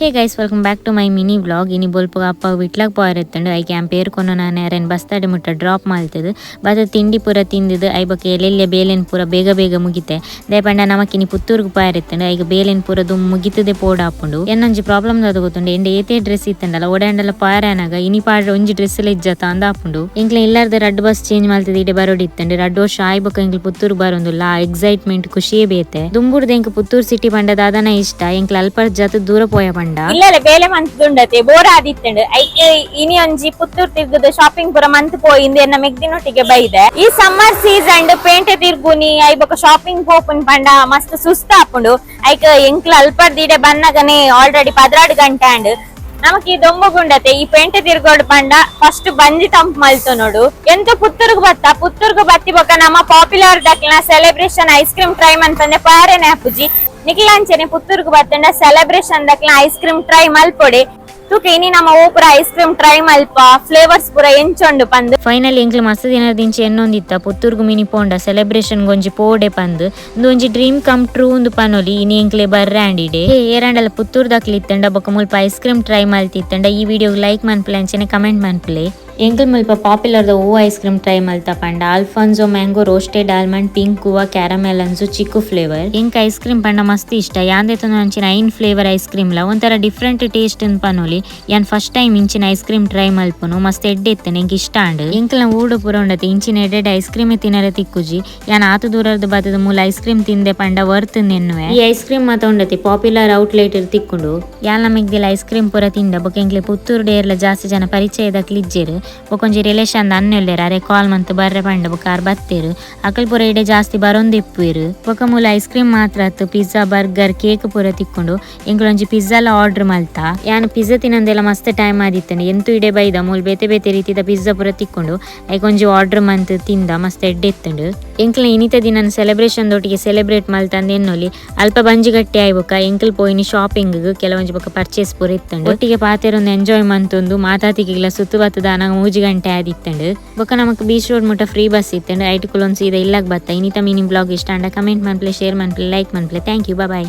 Hey guys, welcome back to my mini vlog. ಇನಿ ಬೊಲ್ಪುಗ ಅಪ್ಪ ವಿಟ್ಲಾಗ್ ಪೋಯೆರೆತ್ತುಂಡು. ಐಕೆ ಆಂ ಪೇರ್ ಕೊನೊ ನಾನು ಅರೆನ್ ಬಸ್ತಾಡೆ ಮುಟ್ಟ ಡ್ರಾಪ್ ಮಲ್ತದು ಬತ್ತ ತಿಂಡಿ ಪೂರ ತಿಂದಿದ್ದು. I ಬೊಕ ಎಲ್ಲೆಲ್ಲೆ ಬೇಲೆನ್ ಪೂರ ಬೇಗ ಬೇಗ ಮುಗಿತೆ. ದಾಯೆ ನಮಕ್ ಇನಿ ಪುತ್ತೂರ್ಗ್ ಪೋಯೆರೆತ್ತುಂಡು. ಐಗ ಬೇಲೆನ್ ಪೂರ ದುಂಬು ಮುಗಿತದೆ ಪೋಡಾಪುಂಡು. ಎನ್ನೊಂಜಿ ಪ್ರಾಬ್ಲಮ್ ದಾದ ಗೊತ್ತುಂಡು? ಎಂಡೆ ಏತೇ ಡ್ರೆಸ್ ಇತ್ತಂಡಲ ಓಡಾಂಡಲ ಪೋಯೆರೆ ಇನಿ ಪಾಡ್ರೆ ಒಂಜಿ ಡ್ರೆಸ್ ಲ ಇಜ್ಜತ ಅಂದ್ ಆಪುಂಡು. ಎಂಕ್ಲೆ ಇಲ್ಲಾರ್ದ ರಡ್ಡ್ ಬಸ್ ಚೇಂಜ್ ಮಲ್ತದ ಇಡೆ ಬರೋಡಿತ್ತುಂಡು. ರಡ್ಡ್ ವರ್ಷ ಆಯ್ ಬೊಕ ಎಂಕ್ಲೆ ಪುತ್ತೂರು ಬರೊಂದುಲ್ಲ. ಆ ಎಕ್ಸೈಟ್ಮೆಂಟ್ ಖುಷಿಯೇ ಬೇತೆ. ದುಂಬುರ್ದು ಎಂಕ್ ಪುತ್ತೂರು ಸಿಟಿ ಪಂಡ ದಾದನ ಇಷ್ಟ. ಎಂಕ್ಲೆ ಅಲ್ಪ ಜತ ದೂರ ಪೋಯ ಪಂಡ. ಇಲ್ಲಲೆ ಬೇಲೆ ಮಂತುಂಡತೆ, ಬೋರ್ ಆದಿತ್ತುಂಡು. ಐಕೆ ಇನಿ ಒಂಜಿ ಪುತ್ತೂರ್ ತಿರ್ಗದ ಶಾಪಿಂಗ್ ಪೂರ ಮಂತ್ ಪೋಯಿಂದು ಎನ್ನ ಮೆಗ್ದಿನೊಟ್ಟಿಗೆ ಬೈದೆ. ಈ ಸಮ್ಮರ್ ಸೀಸನ್ ಪೇಂಟೆ ತಿರ್ಗುನಿ, I ಬೊಕ ಶಾಪಿಂಗ್ ಪೋಪುನ್ ಪಂಡ ಮಸ್ತ್ ಸುಸ್ತ ಆಪುಂಡು. ಐಕ್ ಎಂಕ್ಲ ಅಲ್ಪರ್ದಿಡೆ ಬನ್ನಗನೆ ಆಲ್ರೆಡಿ 12 ಗಂಟೆ ಅಂಡ್. ನಮಕ್ ಈ ದೊಂಬುಗುಂಡತೆ ಈ ಪೇಂಟೆ ತಿರ್ಗೋಡು ಪಂಡ ಫಸ್ಟ್ ಬಂಜಿ ತಂಪು ಮಲ್ತು ನೋಡು. ಎಂತ ಪುತ್ತೂರ್ಗ್ ಬತ್ತ, ಪುತ್ತೂರ್ಗ್ ಬತ್ತಿ ಬೊಕ ನಮ್ಮ ಪಾಪ್ಯುಲರ್ ದಕ್ಲಿನ celebration ice cream try ಮನ್ಪಂದೆ ಪಾರೆನೆ ಅಪ್ಪುಜಿ. ನಿಕ್ಲಂಚನೆ ಪುತ್ತೂರ್ಗ್ ಬತ್ತಂಡ ಸೆಲೆಬ್ರೇಷನ್ ದಕ್ಲಿನ ice cream try ಮಲ್ಪೊಡೆ. ತೂಕ, ಇನಿ ನಮ್ಮ ಓಪುರ ice cream try ಮಲ್ಪ, ಫ್ಲೇವರ್ಸ್ ಪೂರ ಎಂಚೊಂಡು ಪಂದ್. ಫೈನಲಿ ಎಂಕ್ಲು ಮಸ್ತ್ ದಿನದಿಂಚ ಎನ್ನೊಂದಿತ್ತ, ಪುತ್ತೂರ್ಗು ಮಿನಿ ಪೋಂಡ ಸೆಲೆಬ್ರೇಷನ್ ಗೊಂಜಿ ಪೋಡೆ ಪಂದ್. ಉಂದು ಒಂಜಿ dream come true ಉಂದು ಪನೊಲಿ. ಇನಿ ಎಂಕ್ಲೆ ಬರ್ರಾಂಡಿಡೆ. ಹೇ, ಏರಾಂಡಲ ಪುತ್ತೂರ್ ದಕ್ಲಿ ಇತ್ತಂಡ ಬೊಕ ಮುಲ್ಪ ice cream try ಮಲ್ತಿತ್ತಂಡ ಈ ವಿಡಿಯೋಗ್ ಲೈಕ್ ಮನ್ಪುಲೆ, ಅಂಚನೆ ಕಮೆಂಟ್ ಮನ್ಪುಲೆ. ಎಂಕಲ್ ಮುಲ್ಪ ಪಾಪ್ಯುಲರ್ ದ ಓ ice cream try ಮಲ್ತ ಪಂಡ Alphonso mango, roasted almond, pink guava, caramel ಅನ್ಸು, ಚಿಕ್ಕು ಫ್ಲೇವರ್. ಎಂಕ್ ಐಸ್ ಕ್ರೀಮ್ ಪಂಡ ಮಸ್ತ್ ಇಷ್ಟ. ಯಾಂದೆತೊಂದು ಅಂಚಿನ ಐನ್ flavour ice cream ಲ ಒಂಥರ ಡಿಫ್ರೆಂಟ್ ಟೇಸ್ಟ್ ಅಂದ್ ಪನೊಲಿ. ಯಾನ್ ಫಸ್ಟ್ ಟೈಮ್ ಇಂಚಿನ ice cream try ಮಲ್ಪುನು. ಮಸ್ತ್ ಎಡ್ಡೆ ಇತ್ತನೆ, ಎಂಕ್ ಇಷ್ಟ ಆಂಡ್. ಎಂಕ್ಲ ಊಡು ಪೂರ ಉಂಡತೆ, ಇಂಚಿನ ಎಡ್ಡೆ ಐಸ್ ಕ್ರೀಮ್ ತಿನ್ನರೆ ತಿಕ್ಕುಜಿ. ಯಾನ್ ಆತು ದೂರದ ಬತ್ತದ ಮೂಲ ಐಸ್ ಕ್ರೀಮ್ ತಿಂದೆ ಪಂಡ ವರ್ತ್ ನೆನ್ನುವೆ. ಈ ಐಸ್ ಕ್ರೀಮ್ ಮಾತ ಉಂಡತಿ ಪಾಪ್ಯುಲರ್ ಔಟ್ಲೆಟ್ ತಿಕ್ಕುಂಡು. ಯಾನ್ ಮೆಗ್ದಿಲ ಐಸ್ ಕ್ರೀಮ್ ಪೂರ ತಿಂದ ಬೊಕ ಎಂಕ್ಲೆ ಪುತ್ತೂರು ಡೇರ್ಲ ಜಾಸ್ತಿ ಜನ ಪರಿಚಯದಕ್ಲು ಇಜ್ಜೆರ್. ಬೊಕೊಂಜಿ ರಿಲೇಷನ್ ಅಣ್ಣೆಲ್ಲೆರ್, ಅರೆ ಕಾಲ್ ಮಂತ್ ಬರ್ರೆ ಪಂಡ ಬೊಕ ಆರ್ ಬತ್ತೇರು. ಅಕಲ್ ಪೂರ ಇಡೆ ಜಾಸ್ತಿ ಬರೊಂದು ಇಪ್ಪುವೆರ್. ಬೊಕ ಮೂಲ ಐಸ್ ಕ್ರೀಮ್ ಮಾತ್ರ ಅತ್ತು, pizza, burger, cake ಪೂರ ತಿಕ್ಕೊಂಡು. ಎಂಕ್ಲೊಂಜಿ ಪಿಜ್ಜಾ ಲ ಆರ್ಡರ್ ಮಲ್ತ. ಯಾನ್ ಪಿಜ್ಜಾ ತಿನ್ನಂದೆಲ್ಲ ಮಸ್ತ್ ಟೈಮ್ ಆದಿತ್ತಂಡೆ. ಎಂತು ಇಡೆ ಬೈದ, ಮೂಲ್ ಬೇತೆ ಬೇತೆ ರೀತಿದ ಪಿಜ್ಜಾ ಪೂರ ತಿಕ್ಕೊಂಡು. ಐಕ್ ಒಂಜಿ ಆರ್ಡರ್ ಮಂತ್ ತಿಂದ, ಮಸ್ತ್ ಎಡ್ಡೆ ಇತ್ತುಂಡು. ಎಂಕ್ಲ ಇನಿತ ದಿನ ಸೆಲೆಬ್ರೇಷನ್ ದೊಟ್ಟಿಗೆ ಸೆಲೆಬ್ರೇಟ್ ಮಲ್ತಂದ ಎನ್ನೊಲಿ. ಅಲ್ಪ ಬಂಜಿ ಗಟ್ಟಿ ಆಯ್ಬೊಕ ಎಂಕಲ್ ಪೋಯಿನಿ ಶಾಪಿಂಗ್. ಕೆಲವೊಂಜಿ ಬೊಕ ಪರ್ಚೇಸ್ ಪೂರ ಇತ್ತಂಡು. ಒಟ್ಟಿಗೆ ಪಾತೆರೊಂದು ಎಂಜಾಯ್ ಮಂತೊಂದು ಮಾತಾತಿಗೆಲ್ಲ ಸುತ್ತು ಬತ್ತದ ನಂಗ 3 ಗಂಟೆ ಆದಿತ್ತಂಡು. ಬೊಕ ನಮಕ್ ಬೀಚ್ ರೋಡ್ ಮುಟ್ಟ ಫ್ರೀ ಬಸ್ ಇತ್ತಂಡು. ಐಟ್ ಕುಲೊಂದು ಸೀದಾ ಇಲ್ಲಗ್ ಬತ್ತ. ಇನಿತ ಮಿನಿ ವ್ಲಾಗ್ ಇಷ್ಟ ಅಂಡ ಕಮೆಂಟ್ ಮನ್ಪ್ಲೆ, ಶೇರ್ ಮನ್ಪ್ಲೆ, ಲೈಕ್ ಮನ್ಪ್ಲೆ. Thank you, bye.